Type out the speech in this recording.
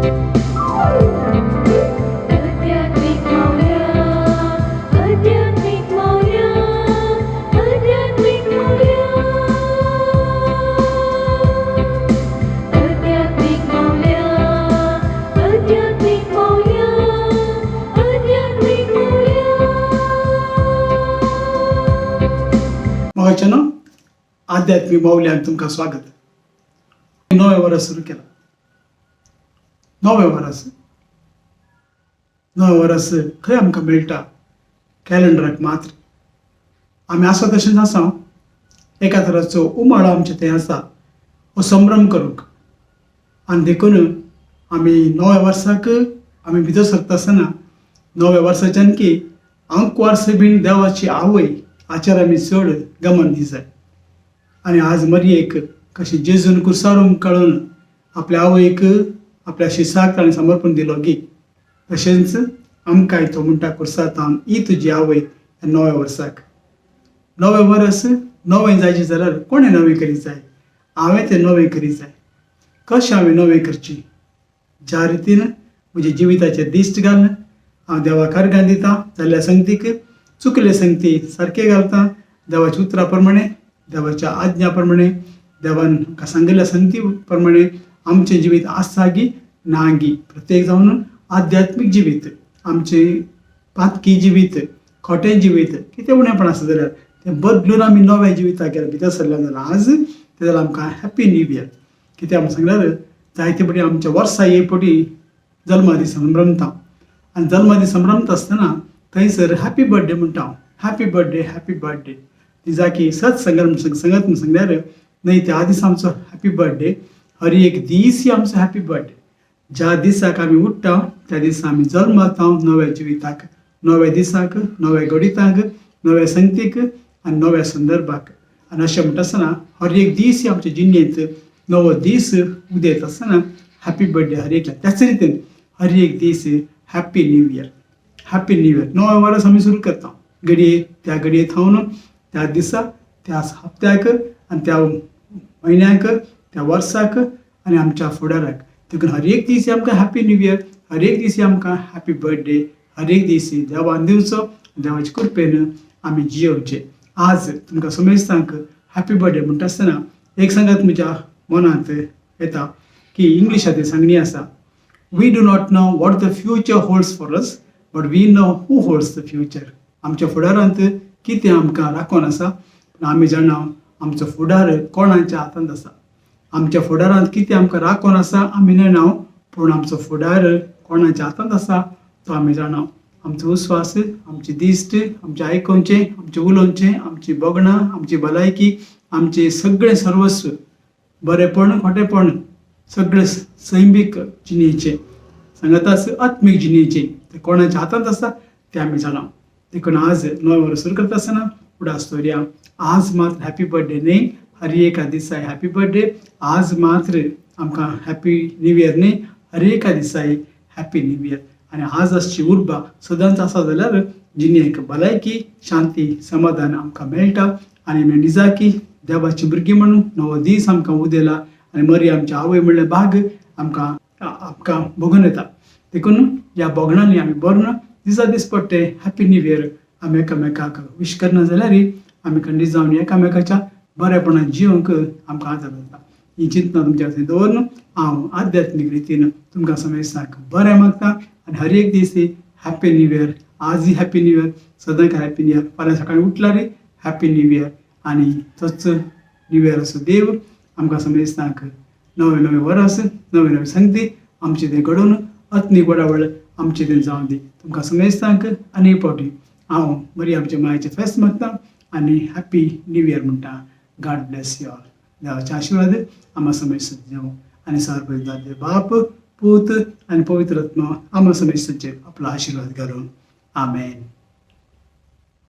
आध्यात्मिक मावल्या, आध्यात्मिक मावल्या, आध्यात्मिक मावल्या, आध्यात्मिक मावल्या, आध्यात्मिक मावल्या, आध्यात्मिक मावल्या. मोगाच्यानो, आध्यात्मिक माऊल्यान तुमकां स्वागत. नवें वर्स सुरू केलां. नवें वर्स, नवें वर्स खंय आमकां मेळटा? कॅलेंडराक मात्र. आमी आसा तशेंच आसा. एका तराचो उमाळो आमचे थंय आसा हो संभ्रम करूंक. आनी देखून आमी नव्या वर्साक आमी भितर सरता आसतना नव्या वर्साच्यान की आंकवार बीन देवाची आवय हाचेर आमी चड गमन दी जाय. आनी आज मरयेक कशें जेजून कुर्सार काडून आपल्या आवयक, आपल्या शिसाक ताणें समर्पण दिलो गी, तशेंच आमकांय तो म्हणटा कुर्सार तावन, ही तुजी आवय. ह्या नव्या वर्साक नवें वर्स नवें जायचें जाल्यार कोणें नवें करीत जाय? हांवें तें नवें करीत जाय. कशें हांवें नवें करची? ज्या रितीन म्हज्या जिविताचेर दिश्ट घालून हांव देवाक अर्गां दिता, जाल्ल्या संगतीक चुकले संगती सारकें घालता, देवाच्या उतरा प्रमाणे, देवाच्या आज्ञा प्रमाणे, देवान आमकां सांगिल्ल्या संगती प्रमाणे आमचें जिवीत आसा गी ना गी, प्रत्येक जावन आध्यात्मीक जिवीत, आमचें पातकी जिवीत, खोटें जिवीत, कितें उणेपण आसा जाल्यार तें बदलून आमी नव्या जिविताक गेल्या भितर सरल्या जाल्यार आज तें जाल्यार आमकां हॅप्पी न्यू इयर. कित्याक आमी सांगल्यार जायते फावटी आमच्या वर्सा एक फावटी जल्मा दीस संभ्रमता आनी जल्मा दीस संभ्रमता आसतना थंयसर हॅप्पी बर्थडे म्हणटा हांव. हॅप्पी बर्थडे, हॅप्पी बर्थडे ती जाकी सत संगत संगत म्हूण सांगल्यार न्हय, त्या दिसा आमचो हॅप्पी बर्थडे. हर एक दीस ही आमचो हॅप्पी बर्थडे. ज्या दिसाक आमी उठ्ठा त्या दिसा आमी जल्मता नव्या जिविताक, नव्या दिसाक, नव्या घडिताक, नव्या संगतीक आनी नव्या संदर्भाक. आनी अशें म्हणटा आसतना हर एक दीस ही आमच्या जिणेंत नवो दीस उदेत आसतना हॅप्पी बर्थडे हर एकल्या. त्याच रितीन हर एक दीस happy new year, happy new year. नवें वर्स आमी सुरू करता घडये त्या घडये थावन त्या दिसा, त्या हप्त्याक आनी त्या म्हयन्याक, त्या वर्साक आनी आमच्या फुडाराक. देखून हर एक दीस आमकां हॅप्पी न्यू इयर, हर एक दीस आमकां हॅप्पी बर्थडे. हर एक दीस देवान दिवचो, देवाचे कृपेन आमी जियोवचे. आज तुमकां समेस्तांक हॅप्पी बर्थडे म्हणटा आसतना एक सांगात, म्हज्या मनांत येता की इंग्लिशांत सांगणी आसा, "We do not know what the future holds for us, but we know who holds the future." आमच्या फुडारांत कितें आमकां राखून आसा, पूण आमी जाणा आमचो फुडार कोणाच्या हातांत आसा. आमच्या फुडारांत कितें आमकां राखून आसा आमी नेणा, पूण आमचो फुडार कोणाच्या हातांत आसा तो आमी जाणा. आमचो विस्वास, आमची दिश्ट, आमचें आयकोवचें, आमचें उलोवचें, आमची भोगणां, आमची भलायकी, आमचें सगळें सर्वस्व, बरेपण, खोटेपण, सगळें सैमीक जिणेचें सांगाताच आत्मीक जिणेचें तें कोणाच्या हातांत आसा तें आमी जाणा. देखून आज नवें वर्स सुरू करता आसतना उडास दवरया, आज मात्र हॅप्पी बर्थडे न्ही, हर एका दिसा हॅप्पी बर्थडे. आज मात्र आमकां हॅप्पी न्यू इयर न्ही, हर एका दिसाय हॅप्पी न्यू इयर. आनी आज आसची उर्बा सदांच आसा जाल्यार जिणेक भलायकी, शांती, समाधान आमकां मेळटा. आनी आमी निजाकी देवाची भुरगीं म्हणून नवो दीस आमकां उदेला आनी मरी आमच्या आवय म्हणलें भाग आमकां आमकां भोगून येता. देखून ह्या भोगणांनी आमी भरून दिसा दीस पडटे हॅप्पी न्यू इयर आमी एकामेकाक विश करना जाल्यार आमी खंडीत जावन एकामेकाच्या बरेपणान जिवंक आमकां आदार जाता. ही चिंतना तुमच्या थंय दवरून हांव आध्यात्मीक रितीन तुमकां समेस्तांक बरें मागता आनी हर एक दीस हॅप्पी न्यू इयर. आजय हॅप्पी न्यू इयर, सदांच हॅप्पी न्यू इयर. फाल्यां सकाळीं उठल्यार हॅप्पी न्यू इयर. आनी तोच न्यू इयर असो देव आमकां समेस्तांक नवें नवें वर्स, नवें नवें संगती आमचें तें घडोवन आत्मीक वडावळ आमचें तें जावं दी. तुमकां समेस्तांक आनी एक फावटी हांव बरी आमच्या मायेचें फेस्त मागता आनी हॅप्पी न्यू इयर म्हणटा. God bless you all. देवाचे आशिर्वाद आम्हा समेस्त जावं आनी सर्व बाप, पूत आनी पवित्र आत्मा आम्हा समेस्तांचेर आपलो आशिर्वाद घालून. आमेन.